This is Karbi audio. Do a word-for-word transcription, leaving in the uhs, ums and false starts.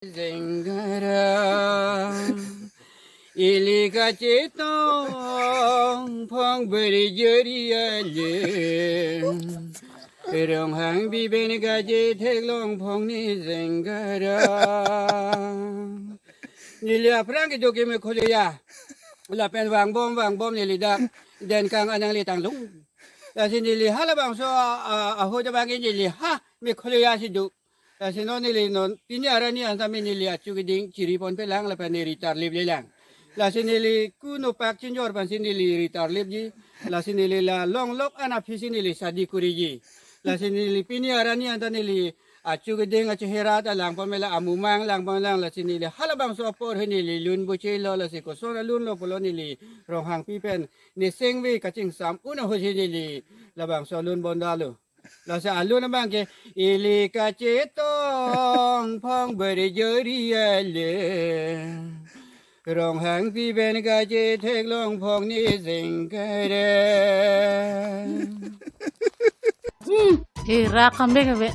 Jengkara, ili kachetong phong beri jori ale. Ronghangpi pen kachetheklong phong ni jengkara. Neli aphrang kedo ke Meghalaya. Lapen vangbom vangbom neli dak Denkang anang le tanglung. Lasi neli halabangso a, a, ahut abang ke neli ha Meghalaya si do. Lasi non neli non pini arni an tame neli achu keding chiri ponpe lang lapen neli retire lip le lang. Lasi neli kuno pak chinjor pensi neli retire lipji. Lasi neli la longlok an aphi si neli shadi kuriji. Lasi neli pini arni an ta neli achu keding achehera ta lang pon me la amumang lang pon lang, lasi neli halabangso apor he neli lun boche lo, lasi koson alun lo pulo neli Ronghangpi pen nesengve kachingsam un ahut si neli labangso alun bondalo. Lasi alun abang ke ili kachetong phong beri jori ale. Ronghangpi pen kachetheklong phong ni jengkara. Hmm, hera kambek ave.